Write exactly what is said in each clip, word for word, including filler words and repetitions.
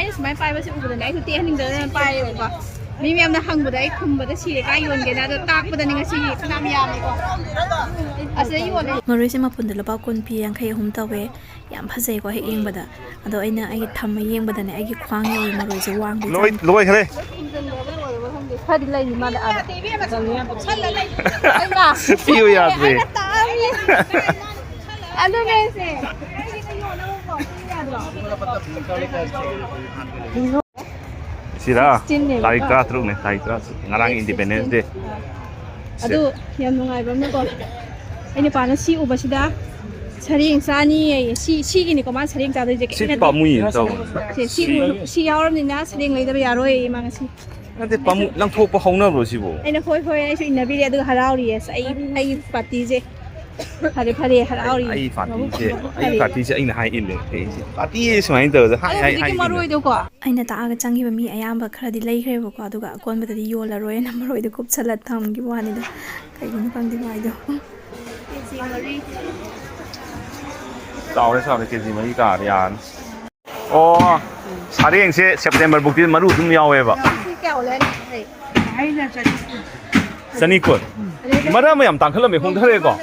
ꯑꯩꯅ ꯁꯨꯃꯥꯏꯅ ꯄꯥꯏꯕꯁꯦ ꯎꯕꯗꯅꯦ ꯑꯩꯁꯨ ꯇꯦꯛꯍꯟꯅꯤꯡꯗꯅ ꯄꯥꯏꯌꯦꯕꯀꯣ꯫ ꯃꯤ ꯃꯌꯥꯝꯅ ꯍꯪꯕꯗ ꯑꯩ ꯈꯨꯝꯕꯗ ꯁꯤꯔꯦ꯫ ꯀꯥꯏ ꯌꯣꯟꯒꯦꯅ? ꯑꯗꯣ ꯇꯥꯛꯄꯗꯅꯦ ꯉꯁꯤ ꯐꯅꯌꯥꯝ ꯌꯥꯝꯃꯦꯀꯣ꯫ ꯑꯁꯤꯗ ꯌꯣꯜꯂꯦ꯫ ꯃꯔꯣꯏꯁꯦ ꯃꯄꯨꯟꯗ ꯂꯨꯄꯥ ꯀꯨꯟ ꯄꯤ, ꯌꯥꯡꯈꯩ ꯑꯍꯨꯝ ꯇꯧꯋꯦ꯫ ꯌꯥꯝ ꯐꯖꯩꯀꯣ ꯍꯦꯛ ꯌꯦꯡꯕꯗ꯫ ꯑꯗꯣ ꯑꯩꯅ ꯑꯩꯒꯤ ꯊꯝꯃ ꯌꯦꯡꯕꯗꯅꯦ ꯑꯩꯒꯤ ꯈ꯭ꯋꯥꯡ ꯌꯧꯋꯤ ꯃꯔꯣꯏꯁꯦ ꯋꯥꯡꯕ ꯂꯣꯏ ꯆꯥꯡ꯫ ꯂꯣꯏꯈ꯭ꯔꯦ꯫ ꯈꯔꯗꯤ ꯂꯩꯅꯤ ꯃꯥꯗ ꯑꯥꯗ꯫ ꯑꯩꯅ ꯄꯤꯌꯨ ꯌꯥꯗ꯭ꯔꯦ꯫ ꯑꯩꯅ ꯇꯥꯛꯑꯝꯃꯤ꯫ ꯑꯗꯨꯅꯦ ꯑꯩꯁꯦ꯫ ꯁꯤꯔꯥ? ꯁꯤꯛꯁꯇꯤꯟꯅꯦꯕꯀꯣ꯫ ꯇꯥꯔꯤꯛ ꯇꯔꯥꯇꯔꯨꯛꯅꯦ, ꯇꯥꯔꯤꯛ ꯇꯔꯥꯇꯔꯨꯛ꯫ ꯉꯔꯥꯡ ꯗꯦꯠ ꯏꯟꯗꯤꯄꯦꯟꯗꯦꯟꯁ ꯗꯦ꯫ ꯁꯤꯛꯁꯇꯤꯟ꯫ ꯑꯗꯨ ꯌꯥꯝ ꯅꯨꯡꯉꯥꯏꯕ ꯑꯃꯅꯀꯣ, ꯑꯩ ꯅꯨꯄꯥꯅ ꯁꯤ ꯎꯕꯁꯤꯗ ꯁꯔꯦꯡ ꯆꯥꯅꯤ ꯑꯌꯦ꯫ ꯁꯤ, ꯁꯤꯒꯤꯅꯤꯀꯣ ꯃꯥꯅ ꯁꯔꯦꯡ ꯆꯥꯗꯣꯏꯁꯦ, ꯁꯤ ꯀꯩꯝ ꯅꯠꯇꯦ꯫ ꯄꯥꯝꯃꯨꯏꯅ ꯇꯧꯕꯅꯦ꯫ ꯁꯤ, ꯁꯤ ꯎ-, ꯁꯤ ꯌꯥꯎꯔꯕꯅꯤꯅ ꯁꯔꯦꯡ ꯂꯩꯗꯕ ꯌꯥꯔꯣꯏ ꯃꯥ ꯉꯁꯤ꯫ ꯅꯠꯇꯦ, ꯄꯥꯝꯃꯨ-, ꯂꯪꯊꯣꯛꯄ ꯍꯧꯅꯕ꯭ꯔꯣ ꯁꯤꯕꯣ? ꯑꯩꯅ ꯍꯣꯏ, ꯍꯣꯏ, ꯑꯩꯁꯨ ꯏꯟꯅꯕꯤꯔꯦ, ꯑꯗꯨꯒ ꯍꯔꯥꯎꯔꯤꯌꯦ꯫ ꯑꯁ, ꯑꯩ, ꯑꯩ ꯄꯥꯔꯇꯤꯁꯦ ꯐꯔꯦ, ꯐꯔꯦ, ꯍꯔꯥꯎꯔꯤꯌꯦ꯫ ꯑꯩ ꯄꯥꯔꯇꯤꯁꯦ, ꯑꯩ ꯄꯥꯔꯇꯤꯁꯦ ꯑꯩꯅ ꯍꯥꯏ ꯏꯜꯂꯦ꯫ ꯑꯩꯁꯦ ꯄꯥꯔꯇꯤ ꯁꯨꯃꯥꯏꯅ ꯇꯧꯔꯒ ꯍꯥꯏ, ꯑꯗꯣ ꯍꯥꯏ, ꯍꯧꯖꯤꯛꯀꯤ ꯍꯥꯏ ꯏꯜꯂꯦ꯫ ꯃꯔꯣꯏꯗꯣꯀꯣ꯫ ꯑꯩꯅ ꯇꯥꯛꯑꯒ ꯆꯪꯈꯤꯕ ꯃꯤ ꯑꯌꯥꯝꯕ ꯈꯔꯗꯤ ꯂꯩꯈ꯭ꯔꯦꯕꯀꯣ, ꯑꯗꯨꯒ ꯑꯀꯣꯟꯕꯗꯗꯤ ꯌꯣꯜꯂꯔꯣꯏꯅ ꯃꯔꯣꯏꯗꯣ ꯀꯨꯞꯁꯜꯂ ꯊꯝꯈꯤꯕ ꯋꯥꯅꯤꯗ꯫ ꯀꯩꯒꯤꯅꯣ ꯈꯪꯗꯦ ꯃꯥꯏꯗꯣ꯫ ꯀꯦ ꯖꯤ ꯃꯔꯤ꯫ ꯆꯥꯎꯔꯦ, ꯆꯥꯎꯔꯦ, ꯀꯦ ꯖꯤ ꯃꯔꯤ ꯇꯥꯔꯗꯤ ꯌꯥꯔꯅꯤ꯫ ꯑꯣ, ꯁꯔꯦꯡꯁꯦ ꯁꯦꯞꯇꯦꯝꯕꯔ ꯕꯨꯛꯇꯤ ꯃꯔꯨ ꯑꯗꯨꯝ ꯌꯥꯎꯋꯦꯕ꯫ ꯁꯤ ꯀꯌꯥ ꯑꯣꯏꯔꯦ? ꯑꯩꯅ ꯆꯅꯤ꯫ ꯆꯅꯤ ꯀꯨꯟ꯫ ꯃꯔꯛ ꯑꯃ ꯌꯥꯝ ꯇꯥꯡꯈꯠꯂꯝꯃꯦ, ꯍꯣꯡꯊꯔꯦꯀꯣ?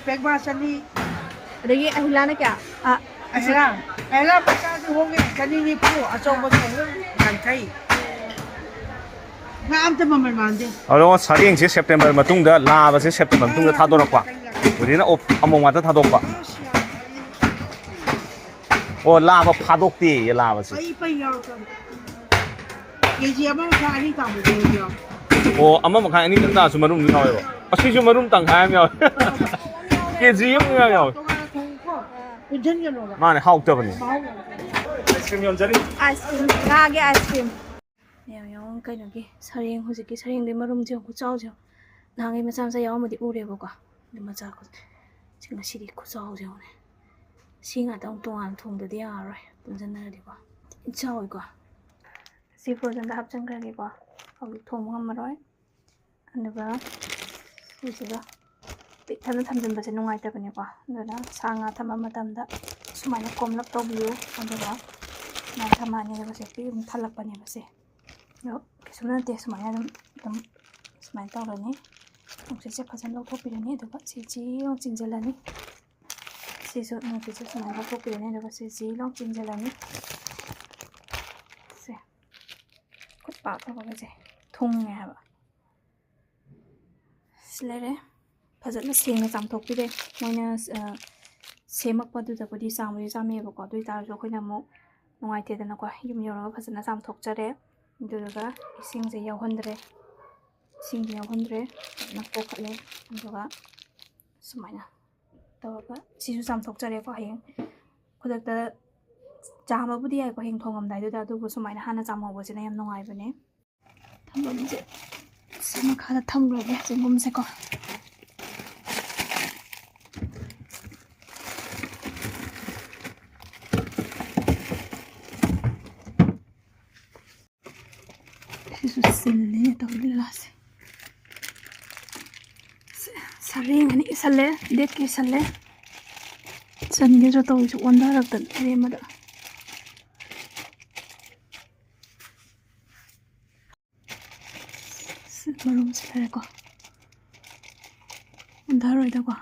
ꯄꯦꯡꯕꯥ ꯆꯅꯤ꯫ ꯑꯗꯒꯤ ꯑꯍꯤꯂꯥꯅ ꯀꯌꯥ? ꯑꯥ꯫ ꯑꯍꯤꯂꯥ, ꯑꯍꯤꯂꯥ ꯄꯩꯁꯥꯁꯨ ꯍꯣꯡꯉꯦ, ꯆꯅꯤ ꯅꯤꯐꯨ, ꯑꯆꯧꯕꯁꯨ ꯑꯍꯨꯝ ꯌꯥꯡꯈꯩ꯫ ꯉꯥ ꯑꯝꯇ ꯃꯃꯜ ꯃꯥꯟꯗꯦ꯫ ꯑꯗꯣ ꯁꯔꯦꯡꯁꯦ ꯁꯦꯞꯇꯦꯝꯕꯔ ꯃꯇꯨꯡꯗ, ꯂꯥꯕꯁꯦ ꯁꯦꯞꯇꯦꯝꯕꯔ ꯃꯇꯨꯡꯗ ꯊꯥꯗꯣꯔꯛꯄ꯫ ꯍꯧꯖꯤꯛꯅ ꯑꯣꯞ-, ꯑꯃꯣꯝ ꯉꯥꯛꯇ ꯊꯥꯗꯣꯛꯄ꯫ ꯑꯣ, ꯂꯥꯕ ꯐꯥꯗꯣꯛꯇꯦꯌꯦ, ꯂꯥꯕꯁꯦ꯫ ꯄꯩ ꯄꯩ ꯌꯥꯎꯔꯛꯀꯅꯤ꯫ ꯀꯦ ꯖꯤ ꯑꯃ ꯃꯈꯥꯏ ꯑꯅꯤ ꯇꯥꯕꯁꯨ ꯌꯥꯎꯏ꯫ ꯑꯣ, ꯑꯃ ꯃꯈꯥꯏ ꯑꯅꯤ ꯈꯛ ꯇꯥꯔꯁꯨ ꯃꯔꯨꯝ ꯑꯗꯨꯝ ꯌꯥꯎꯋꯦꯕ꯫ ꯑꯁꯤꯁꯨ ꯃꯔꯨꯝ ꯇꯪꯈꯥꯏ ꯑꯃ ꯌꯥꯎꯋꯦ꯫ ꯀꯦ ꯖꯤ ꯑꯃ ꯌꯥꯎꯋꯦ꯫ ꯇꯣꯉꯥꯟꯅ ꯊꯣꯡꯉꯨꯀꯣ꯫ ꯄꯨꯟꯁꯤꯟꯒꯅꯣꯕ꯫ ꯃꯥꯅꯦ, ꯍꯥꯎꯇꯕꯅꯦ꯫ ꯃꯍꯥꯎ ꯂꯩꯇꯦ꯫ ꯑꯥꯏꯁ ꯀ꯭ꯔꯤꯝ ꯌꯣꯟꯖꯔꯤ꯫ ꯑꯥꯏꯁ ꯀ꯭ꯔꯤꯝ, ꯉꯥꯒꯤ ꯑꯥꯏꯁ ꯀ꯭ꯔꯤꯝ꯫ ꯌꯦꯡꯉꯣ, ꯌꯦꯡꯉꯣ, ꯀꯩꯅꯣꯒꯤ ꯁꯔꯦꯡ, ꯍꯧꯖꯤꯛꯀꯤ ꯁꯔꯦꯡꯗꯨꯒꯤ ꯃꯔꯨꯝꯁꯦ ꯌꯦꯡꯉꯣ, ꯈꯨꯆꯥꯎꯁꯦ ꯌꯦꯡꯉꯣ꯫ ꯅꯍꯥꯟꯈꯩ ꯃꯆꯥ ꯃꯆꯥ ꯌꯥꯎꯔꯝꯕꯗꯤ ꯎꯔꯦꯕꯀꯣ꯫ ꯑꯗꯨ ꯃꯆꯥ ꯈꯨ-, ꯁꯤ ꯉꯁꯤꯗꯤ ꯈꯨꯆꯥꯎꯁꯦ ꯌꯦꯡꯉꯣꯅꯦ꯫ ꯁꯤ ꯉꯥꯛꯇ ꯑꯃꯨꯛ ꯇꯣꯉꯥꯟꯅ ꯊꯣꯡꯗꯗꯤ ꯌꯥꯔꯔꯣꯏ꯫ ꯄꯨꯟꯁꯤꯟꯅꯔꯗꯤꯀꯣ꯫ ꯊꯤꯅ ꯆꯥꯎꯋꯤꯀꯣ꯫ ꯁꯤ ꯐ꯭ꯔꯣꯖꯟꯗ ꯍꯥꯞꯆꯤꯟꯈ꯭ꯔꯒꯦꯀꯣ꯫ ꯍꯧꯖꯤꯛ ꯊꯣꯡꯕ ꯉꯝꯃꯔꯣꯏ꯫ ꯑꯗꯨꯒ ꯁꯤꯁꯤꯒ ꯄꯤꯛ ꯊꯟꯅ ꯊꯝꯖꯤꯟꯕꯁꯦ ꯅꯨꯡꯉꯥꯏꯇꯕꯅꯦꯀꯣ꯫ ꯑꯗꯨꯅ ꯁꯥ ꯉꯥ ꯊꯝꯕ ꯃꯇꯝꯗ ꯁꯨꯃꯥꯏꯅ ꯀꯣꯝꯂꯞ ꯇꯧꯕꯤꯌꯨ꯫ ꯑꯗꯨꯒ ꯁꯨꯃꯥꯏꯅ ꯊꯝꯃꯛꯑꯅꯤ꯫ ꯑꯗꯨꯒ ꯁꯦ ꯄꯤꯛ ꯑꯃꯨꯛ ꯊꯜꯂꯛꯄꯅꯦꯕ ꯁꯦ꯫ ꯑꯗꯣ ꯀꯩꯁꯨ ꯅꯠꯇꯦ, ꯁꯨꯃꯥꯏꯅ ꯑꯗꯨꯝ ꯑꯗꯨꯝ ꯁꯨꯃꯥꯏꯅ ꯇꯧꯔꯅꯤ꯫ ꯅꯨꯡꯁꯤꯠꯁꯦ ꯐꯖꯅ ꯂꯧꯊꯣꯛꯄꯤꯔꯅꯤ꯫ ꯑꯗꯨꯒ ꯁꯤ ꯆꯤ ꯑꯃꯨꯛ ꯆꯤꯡꯁꯤꯜꯂꯅꯤ꯫ ꯁꯤꯁꯨ ꯅꯨꯡꯁꯤꯠꯁꯦ ꯁꯨꯃꯥꯏꯅ ꯂꯧꯊꯣꯛꯄꯤꯔꯅꯤ꯫ ꯑꯗꯨꯒ ꯁꯤ ꯆꯤ ꯂꯧ ꯆꯤꯡꯁꯤꯜꯂꯅꯤ꯫ ꯁꯦ, ꯈꯨꯠ ꯄꯥꯛ ꯇꯧꯕꯒꯁꯦ ꯊꯨꯡꯉꯦ ꯍꯥꯏꯕ꯫ ꯁꯤ ꯂꯩꯔꯦ꯫ ꯐꯖꯅ ꯁꯦꯡꯅ ꯆꯥꯝꯊꯣꯛꯄꯤꯔꯦ꯫ ꯃꯣꯏꯅ, ꯑ, ꯁꯦꯝꯃꯛꯄꯗꯨꯗꯕꯨꯗꯤ ꯆꯥꯝꯕꯗꯤ ꯆꯥꯝꯃꯦꯕꯀꯣ, ꯑꯗꯨ ꯑꯣꯏ ꯇꯥꯔꯁꯨ ꯑꯩꯈꯣꯏꯅ ꯑꯃꯨꯛ ꯅꯨꯡꯉꯥꯏꯇꯦꯗꯅꯀꯣ꯫ ꯌꯨꯝ ꯌꯧꯔꯒ ꯐꯖꯅ ꯆꯥꯝꯊꯣꯛꯆꯔꯦ꯫ ꯑꯗꯨꯗꯨꯒ ꯏꯁꯤꯡꯁꯦ ꯌꯥꯎꯍꯟꯗ꯭ꯔꯦ꯫ ꯏꯁꯤꯡꯁꯦ ꯌꯥꯎꯍꯟꯗ꯭ꯔꯦ꯫ ꯐꯖꯅ ꯀꯣꯛꯈꯠꯂꯦ꯫ ꯑꯗꯨꯒ ꯁꯨꯃꯥꯏꯅ ꯇꯧꯔꯒ ꯁꯤꯁꯨ ꯆꯥꯝꯊꯣꯛꯆꯔꯦꯀꯣ꯫ ꯍꯌꯦꯡ ꯈꯨꯗꯛꯇ ꯆꯥꯝꯕꯕꯨꯗꯤ ꯌꯥꯏꯀꯣ, ꯍꯌꯦꯡ ꯊꯣꯡꯉꯝꯗꯥꯏꯗꯨꯗ, ꯑꯗꯨꯕꯨ ꯁꯨꯃꯥꯏꯅ ꯍꯥꯟꯅ ꯆꯥꯝꯍꯧꯕꯁꯤꯅ ꯌꯥꯝ ꯅꯨꯡꯉꯥꯏꯕꯅꯦ꯫ ꯊꯝꯐꯝꯁꯦ ꯁꯤ ꯃꯈꯥꯗ ꯊꯝꯈ꯭ꯔꯒꯦ, ꯆꯦꯡꯒꯨꯝꯁꯦꯀꯣ꯫ ꯁꯤꯁꯨ ꯁꯤꯜꯂꯦ ꯇꯧꯔꯤ ꯂꯤꯂꯥꯁꯦ꯫ ꯁ-, ꯁꯔꯦꯡ ꯑꯅꯤ ꯏꯁꯜꯂꯦ, ꯗꯦꯠꯀꯤ ꯏꯁꯜꯂꯦ꯫ ꯆꯟꯒꯗ꯭ꯔꯥ ꯇꯧꯔꯤꯁꯦ, ꯑꯣꯟꯊꯔꯛꯇꯅ ꯑꯔꯦꯝꯕꯗ꯫ ꯁꯤ ꯃꯔꯨꯝꯁꯦ ꯂꯩꯔꯦꯀꯣ꯫ ꯑꯣꯟꯊꯔꯣꯏꯗꯀꯣ꯫